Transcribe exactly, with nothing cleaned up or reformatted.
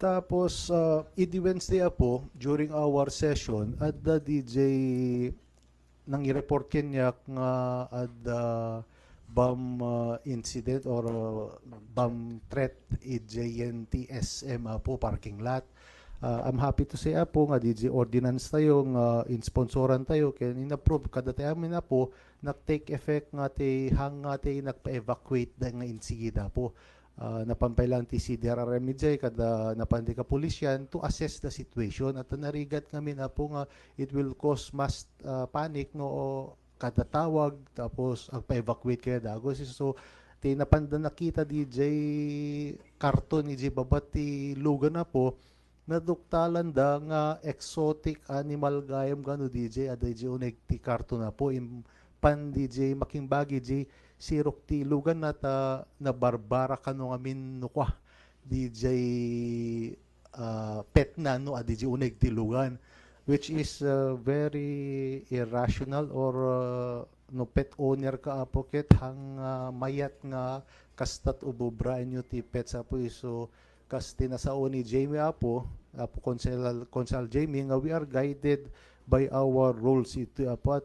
Tapos, ah, idi Wednesday, Apo, during our session, adda D J nang i-report kaniak nga adda bomb, ah, incident or, ah, bomb threat idiay N T S M, Apo, parking lot. Ah, I'm happy to say, Apo, nga D J ordinance tayo nga insponsoran tayo, ken in-approve kada tayo amin, Apo, nag-take effect nga ti hang nga ti nagpa-evacuate da nga insidente, Apo. Ah, napan pay lang ti C D R R M idiay, kada napan ti kapulisan to assess the situation. At narigat ngamin, Apo, nga it will cause mass, ah, panic, no, o kada tawag, tapos agpa-evacuate kaniada agos. So, ti napanda nakita D J karton idiay baba ti lugan, Apo, naduktalanda nga exotic animal gayam gano D J, adda idiay uneg ti karton, Apo, impan D J makimbagi idiay sirok ti luganna ta nabarbara kano ngamin no kua D J, ah, petna no adda idiay uneg ti lugan, which is, ah, very irrational or, ah, no pet owner ka, Apo, ket hang, ah, mayat nga kastat ububraenyo ti pets, Apo, isu kas ti nasao ni Jamie, Apo, Apo Konsehal, Konsehal Jamie, nga we are guided by our rules iti, Apo, at